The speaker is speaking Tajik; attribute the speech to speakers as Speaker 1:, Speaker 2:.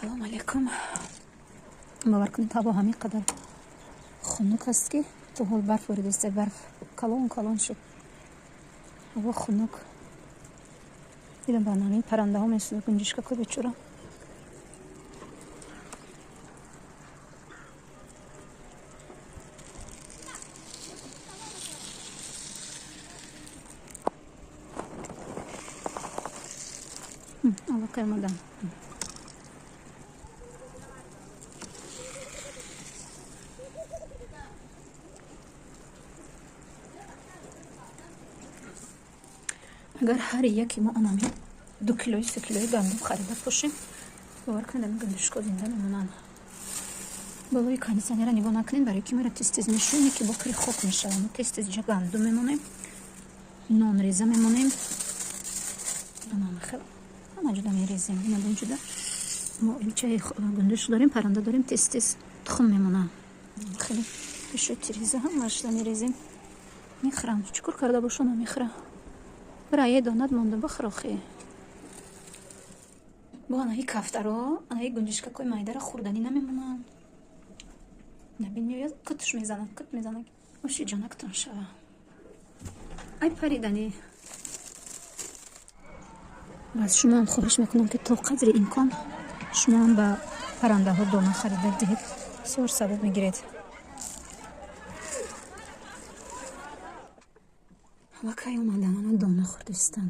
Speaker 1: Салому алейкум. Бовар кунед, ҳаво ҳамин қадар хунук аст, ки то ҳол барф воридиста, барф калон калон шуд. Ҳаво хунук. Дидам, ба ҳамин паррандаҳо месӯзад, гунҷишкако бечора. Аллакай омадам. Агар ҳар яке мо анами 2 килои, 3 килои гандум харида пошем, бовар кунед, ами гундушко зинда мемонанд. Болои кондитсионера нигоҳ накунед, барои ки мера тез тез мешӯем, ки бо кири хок мешавад. Мо тез тез иҷа гандум мемонем, нонреза мемонем, хел ҳама ҷуда мерезем. Ина ҷуда мо илчаи гундуш дорем, парранда дорем, тез тез тухм мемонад. Хеле пешои тиреза ҳамаашда мерезем, мехӯрам. Чӣ кор карда бошона, мехӯра. Бира, донат монда, бихӯр охи. Бо анаи кафтаро, анаи гунҷишкакҳои майдара хӯрданӣ намемонанд. Набин, меояд, қитш мезанад, қит мезанад. Оши ҷонактон шава. Ай, париданӣ. Ва аз шумоам хоҳиш мекунам, ки то қадри имкон шумоам ба паррандаҳо дона харида диҳед, бисёр савоб мегиред. Аллакай омадан, ана дона хӯрдистан.